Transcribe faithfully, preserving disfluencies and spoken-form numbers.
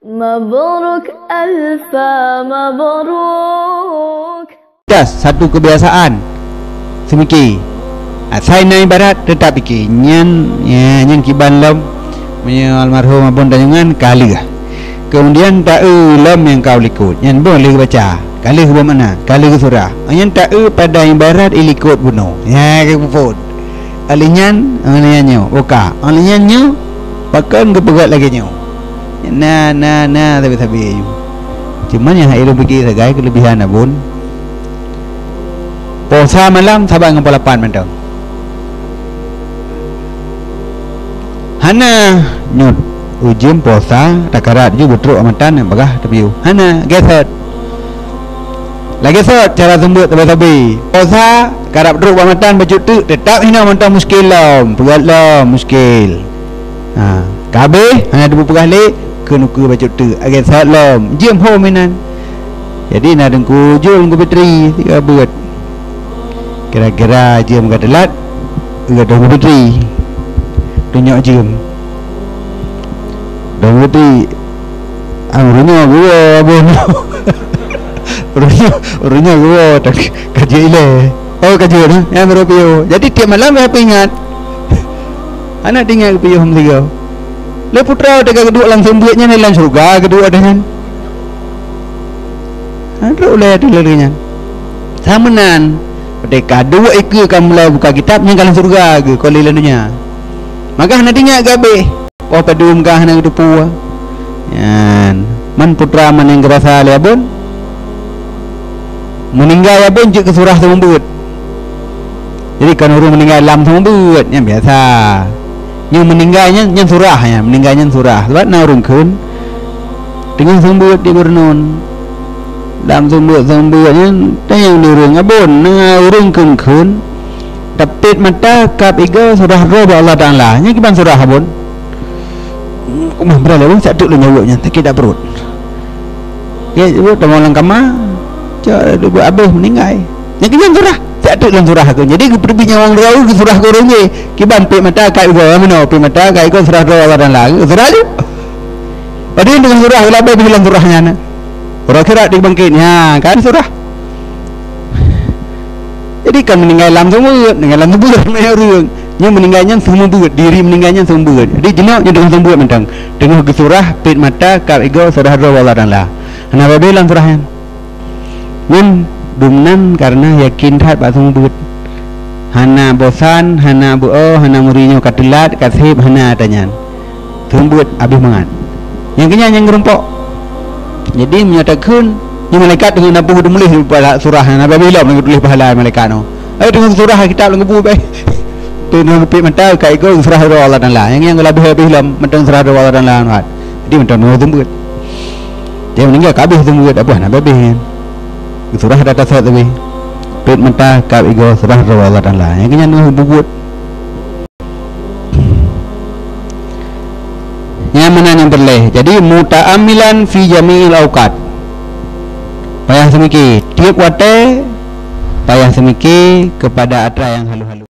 Mabruk, alfa mabruk. Dah satu kebiasaan seumike. Asai na ibarat teutap pike. Nyan, ya, nyan kiban lom. Meunyoe almarhum Abon Tanjungan ka lheueh. Kemudian taeu lom nyang ka u likot. Nyan boh lheueh baca. Ka lheueh buet makna, ka lheueh surah. Nyan taeu pada ibarat i likot bunoe. Ya, ka puput. Alih nyan, alih nyan nyoe, buka. Alih nyan nyoe, pakon geupeugah lagée nyoe. Na, na, na, sabe-sabe aju. Cuman nyang hai lôn pike sagai keulebihan Abon. Posa malam saban ngon pukul lapan mantong. Hana nyoe ujeuen posa takarat ju beutrok amatan nyang bagah teupiyôh. Hana, gesot. Lagée sot cara seumeubeuet sabe-sabe. Posa karab trok bak matan bacut teuk, teutap hinoe mantong muskil lom, peugah lom muskil. Ha, ka habéh hana teupeugah lé, keu nukeue bacut teuk, lagée sot lom, jeuem ho minan. Jadi na Teungku Jul, Teungku Fitri, tiga beuet. Kira-kira jeuem ka teulat, Teungku Fitri. Tunyok jeuem. Teungku Fitri, ah, ureueng nyoe geuwoe, Abon. Ureueng nyoe, ureueng nyoe geuwoe, tak ka jeuet ilée. Oh, ka jeuet, eh? Nyang baru piôh. Jadi, tiep malam, ya, peuingat. Hana teuingat geupiôh meusigoe. Lé putra teuka geuduek lam seumeubeuet nyan, lam syeuruga geuduek dah nyan. Ha, trok ulée ateueh lagée nyan. Sama meunan, teuka duek ikeue ka mulai buka kitab, nyan ka lam syeuruga geuh, kon lé lam donya. Maka hana teuingat geuh habéh. Oh, padum ka hana geuteupeue. Nyan, man putra man nyang geurasa lé Abon. Meuninggai Abon jeuet keu surah seumeubeuet. Jadi, kon ureueng meuninggai lam seumeubeuet, nyan biasa. Nyoe meuninggai nyan, nyan surah nyan, meuninggai nyan surah. Sabab na ureueng kheun, teungoh seumeubeuet di Beureunuen. Lam seumeubeuet-seumeubeuet nyan, tanyong di ureueng, Abon, na ureueng kheun-kheun, tapet mata kab igoe surah droe bak Allah Taala. Nyan kiban surah, Abon? Umah beurala, Abon, sak teuk lôn jaweueb nyan, sakét dak pruet. Ya, ibu teuma lam kama, cok, ibu abéh meuninggai. Nyang keunyan surah, sak teuk lam surah kheun. Jadi, geupeuteubiet nyawöng droe, geusurah keu ureueng jih. Kiban pet mata, kab igoe, meunoe, pet mata, kab igoe, surah droe Allah Taala. Surah laju. Padahai deungon surah, geulabeh beuh lam surah nyan. Uroe akhirat dibangkit, nya, kan surah. Jadi, kan meuninggai lam seumeubeuet, meuninggai lam seumeubeuet, meuninggai ureueng. Nyoe meuninggai nyan seumeubeuet, diri meuninggai nyan seumeubeuet. Jadi, jinoe nyoe deungon seumeubeuet mantong. Teungoh geusurah, pet mata, kab igoe, surah droe Allah Taala. Hana babeh lam surah nyan. Nyan dumnan kareuna yakin that bak seumeubeuet. Hana bosan, hana beu-o, hana meuri nyoe ka teulat, ka seb, hana ata nyan. Seumeubeuet abéh mangat. Nyang keunyan nyang geurumpok. Jadi, meunyoe takheun, nyoe malaikat teungoh na peue teumuléh di pala surah nyan, abéh lom lagée tuléh pahala malaikat nyoe. Eh, teungoh surah kitab lam kubu beh. Teungoh geupet mata, ka igoe surah droe Allah Taala. Nyang, nyang geulabeh abéh lom, mantong surah droe Allah Taala. Jadi, mantong nyoe seumeubeuet. Nyang meuninggai ka abéh seumeubeuet, abah na abéh nyan. Surah dah tasot abéh. Pet mata, kab igoe, surah droe Allah Taala. Nyang keunyan nyoe seumeubeuet. Nyang meunan nyang peureulée. Jadi, muta'ammilan fi jami'il auqat. Payah seumike. Tieb watée, payah seumike keupada atra nyang haleue-haleue.